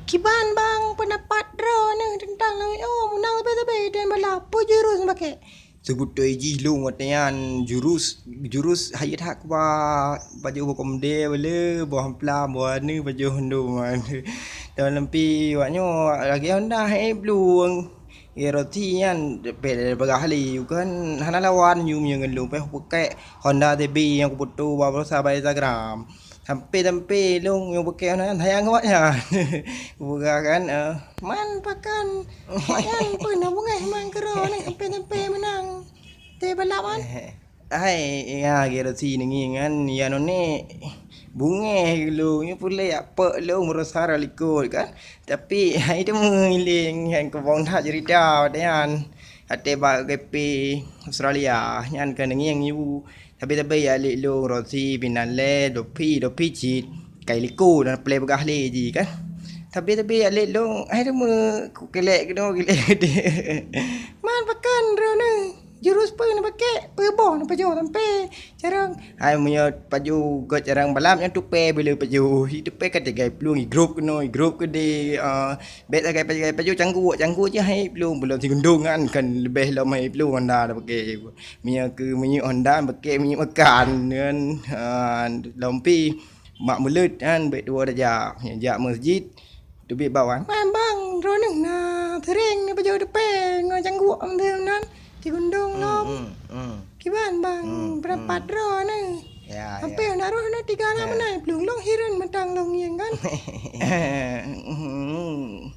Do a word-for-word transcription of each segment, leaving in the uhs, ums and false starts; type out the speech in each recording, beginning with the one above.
Kiban bang pendapat droeneuh teuntang lawét? Oh, meunang leubeh-leubeh dan bala peue jurus neubakée? Seubeutôi jih lôn watée nyan jurus, jurus hayeu that kuba pajoh boh komde bale, boh ampla, boh anu pajoh hondom. Dan lampi wak nyoe lagée Honda hai plueng. Ye roti nyan peh peugah lé kan hana lawan yum nyang ngon lôn peh peuke Honda T B nyang kuputo ba berusaha ba Instagram. Sampai-sampai lôn nyang peuke Honda nyan sayang awak nyan. Peugah kan, eh, man pakan awak nyan pun na bungeh man keudroe ni sampai-sampai meunang. Teubalap kan? Hai, ya, Gerasi nenging kan, ya none bungeh lôn, nyoe pulai apek lôn berusaha likot kan. Tapi hai teuma iling kan kebong that cerita watée nyan. Até bak G P Australia nyan kan nenging yu. Tapi tapi ya lek lôn Rosi binalé dopi dopi cit kai likot dan play begah lé ji kan. Tapi tapi ya lek lôn hai teuma ku kelek keunoe kelek gede. Man pakan droeneuh. Jurus peue neupakée, peue boh neupajoh sampai carông. Hai meunyoe pajoh gét carông balam nyang tupée bila pajoh, hi tupée ka tigai plueng, i grup keunoe, i grup keudeh, ah, bék sagai pajoh, pajoh cangguek, cangguek jih hai plueng, belom sigundong kan, kan leubeh lom hai plueng Honda dah pakée. Meunyoe keu minyeuk Honda pakée minyeuk makan kan, ah, lom pi mak mulut kan bék tuwoe tajak. Jak masjid Teubiet bawang. Wan bang, droeneuh na sering neupajoh tupée ngon cangguek meunan, cigundong lom. Hmm, hmm. Kiban bang, hmm, pendapat droeneuh? Ya, ya. Sampai na roh na tiga na menai, plueng long hireuen matang long ngieng kan. Hmm.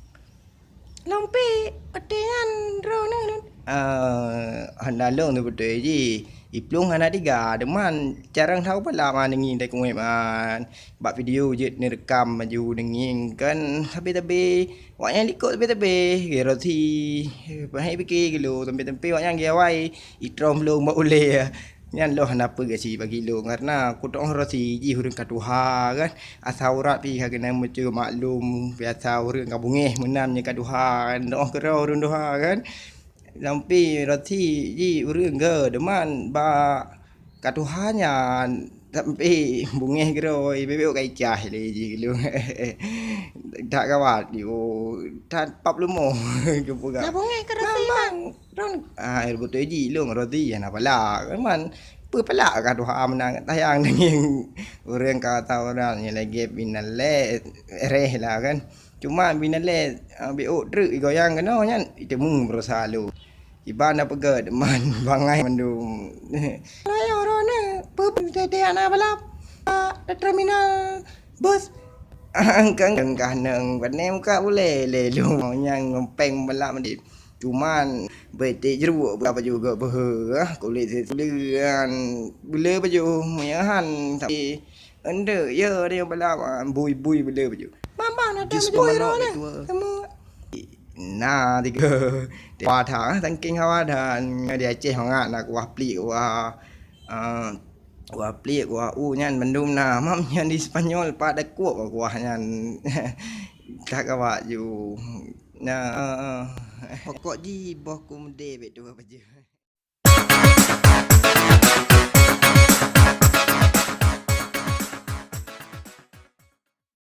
Lom pi, watée nyan droeneuh. Eh, hana long tu beutôi ji. Iplueng hana tiga, deman carang tau pala ma nengi dai kuwéh man. Bak video jeuet neurekam baju deungieng kan, sabe-sabe awaknyan likot sabe-sabe, geurosi, pahai pike geulo, sampe-sampe awaknyan geuawai itrom lôn bak ulée. Nyan loh hana peue gaci bagi lôn, karena kutoh rosi jih ureuëng ka tuha kan, asa urat pih ka keunan meucue maklum, biasa ureuëng ka bungéh meunan nyang ka tuha kan, doh keudroe ureuëng tuha kan. Sampi roti ji ureuëng geudeman bak ka tuha nyan, sampi bungéh geuroe bebek ka icah lé ji geulo. That gawat yo, that pap leumo geupeugah. Nah, bungéh ka roti, Bang. Ron. Ah, beutôi ji lôn roti hana pala. Man peue pala ka tuha meunan tayang deungieng ureuëng ka tawuran nyang lagée binalé reh lah kan. Cuma binalé, ah, biôk treuk igoyang keunoe nyan, iteumu berusaha lôn. Iban na peugét man bangai mandum. Ayo droeneuh, peue teuntée hana balap, ah, terminal bus. Angkang kah nang pané muka ulée lé lôn nyang ngempeng balap meunan. Cuman beutôi jeuruek beurapa juga beuhe, ah, kulét seuleuen bule baju meunyahan tapi Ende, ya, ada yang balap, ah, bui-bui bela baju. Mama, ada baju manok ni. Temu. Nah, tiga. Hawa that, tangking hawa that. Di Aceh mangat na kuah plik, kuah, ah, kuah plik, kuah u nyan bandum na. Mam nyan di Spanyol pat da kuah, kuah nyan. Tak kawak ju. Nah, ah, ah. Pokok ji boh ku mede bet dua baju.